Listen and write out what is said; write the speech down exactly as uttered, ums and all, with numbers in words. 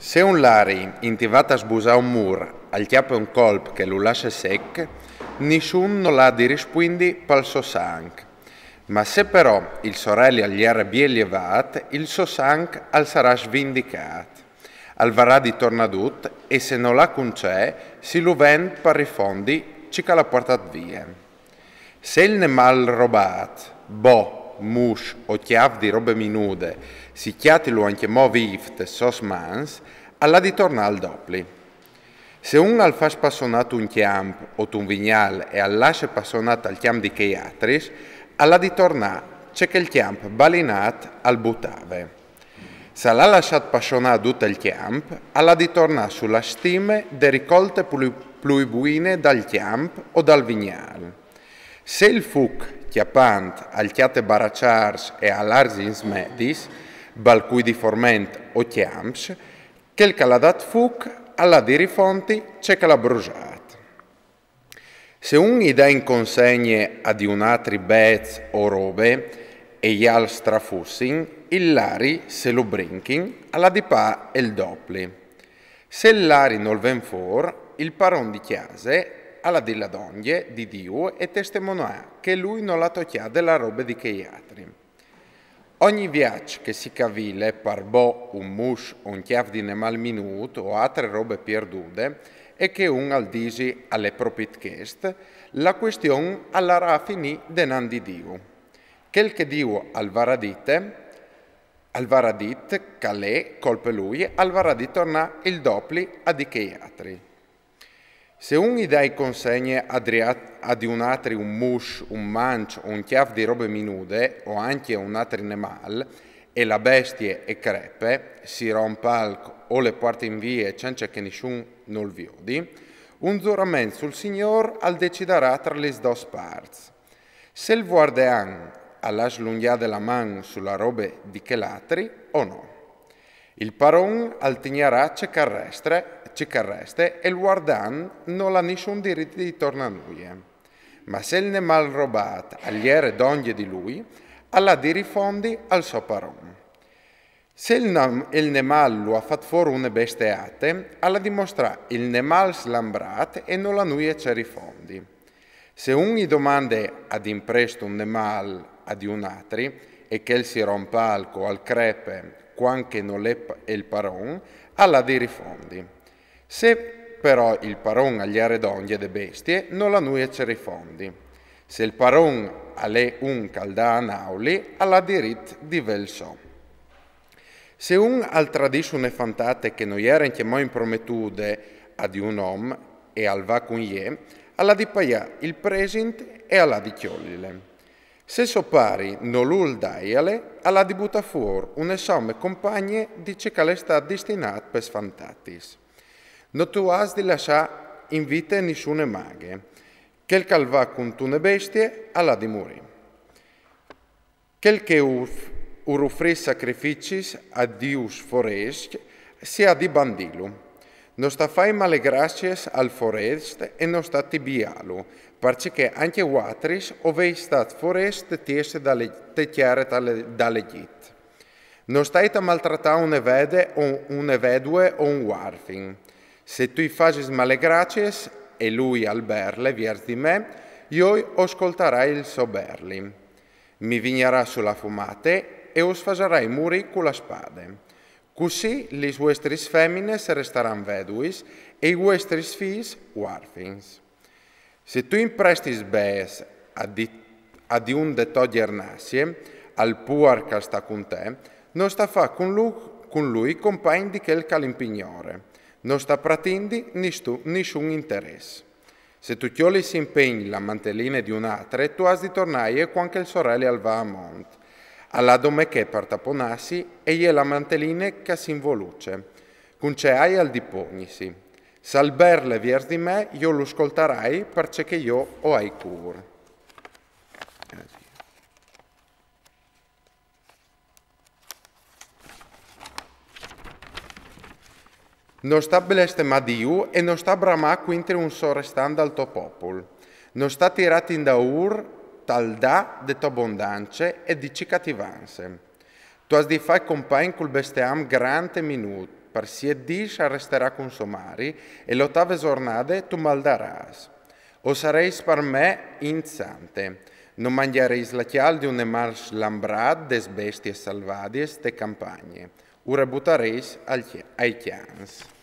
Se un lari, intivât a sbusâ un mûr, al cjape un colp che lu lasse sec, nissun nol à di rispuindi pal so sanc. Ma se però il soreli al jere biel jevât, il so sanc al sarà svindicât. Al varà di tornâ dut e se nol à cuncè, si lu vent par rifondi ce che al à puartât vie. Se il nemâl robât, bo, musç o cjâf di robe minude, si cjatilu ancjemò vîf tes sôs mans, al à di tornâ al dopli. Se un al fâs passonât un cjamp o un vignâl e al lasse passonât al cjamp di chei altris, al à di tornâ ce che il cjamp balinât al butave. Se al à lassât passonâ dut il cjamp, al à di tornâ su la stime de ricolte plui, plui buine dal cjamp o dal vignâl. Se il fuc, cjapant, al cjate baraçârs e alargis medis, balcui di forment o cjamps, chel che al à dât fuc al à di rifondi ce che al à brusât. Se un i dà in consegne a di un altri bêçs o robe e i al strafussin, il lari, se lu brinchin, al à di pâ il dopli. Se il lari nol ven fûr, il paron di cjase al à di lâ dongje di Diu e testemonâ che lui nol à tocjade la robe di chei altri. Ogni viaç che si cavile par bo un musç o un cjâf di nemâl minût o altre robe pierdude e che un al disi al è propit chest, la cuestion al larà a finî denant di Diu. Chel che Diu al varà dite, al varà dit che al è colpe lui, al varà di tornâ il dopli a di chei altri. Se un i dà in consegne a, dri-, a di un altri un musç, un manç o un cjâf di robe minude o ancje un altri nemâl, e la bestie e crepe, si romp alc o le puartin vie cence che nissun nol viodi, un zurament sul Signôr al decidarà tra lis dôs parts. Se il vuardean al à slungjade la man su la robe di chel altri o no. Il paron al tignarà ce che al reste, ce che al reste e il vuardean nol à nissun dirit di tornâ nuie. Ma se il nemâl robât al jere dongje di lui, al à di rifondi al so paron. Se il nam-, il nemâl lu à fat fûr une besteate, al à di mostrâ il nemâl slambrât e nol à nuie ce rifondi. Se un i domande ad imprest un nemâl a di un altri, e che al si romp alc o al crepe, cuant che nol è p-, il paron, al à di rifondi. Se però il paron al jere dongje de bestie, nol à nuie ce rifondi. Se il paron al è un che al dà a nauli, al à dirit di vêl so. Se un al tradis une fantate che no jere ancjemò imprometude a di un om e al va cun jê, al à di paiâ il presint e al à di cjolile. Se so pari no lu daial, al à di butâ fûr une some compagne di ce che al è stât destinât pes fantatis. No tu âs di lassâ in vite nissune maghe. Chel che al va cuntune bestie al à di murî. Chel che ur-, ur ufrìs sacrificis a dius forescj si à di bandîlu. No sta fâi male graciis al forest e no sta tibiâlu, parcè che ancje vuatris o vês stât forest te tiere da le-, te tiere da le-, dal Egjit. No stait a maltratâ une vede o une vedue o un uarfin. Se tu i fasis male graciis e lui al berle viers di me, jo o scoltarai il so berli. Mi vignarà su la fumate e us fasarai murî cu la spade. Cussì lis vuestris feminis restaran veduis e i vuestris fîs uarfins. Se tu imprestis bêçs a di-, a di un de tô gjernazie, al puar che al sta cun te, no sta fâ cun lu-, cun lui compagn di chel che al impignore, no sta pratindi nistu-, nissun interès. Se tu cjolis in pegn la manteline di un altre, tu âs di tornâie cuant che il soreli al va a mont. Al à dome chê par taponâsi e je la manteline che si involuce. Cun ce aial di pognisi. Se al berle viers di me, jo lu scoltarai, parcè che jo o ai cûr. No sta blestemâ Diu e no sta bramâ cuintri un so restant dal to popul. No sta tirâti indaûr tal dâ de tô bondance e di ce che ti vanse. Tu âs di fâ compagn cul bestiam grant e minût, Par siet dîs al restarà cun sô mari, e la otave zornade tu mal darâs. O sareis par me int sante. No mangiareis la cjâl di un animâl slambrât des bestiis salvadiis te campagne. U rebutareis al cj-, ai cjans.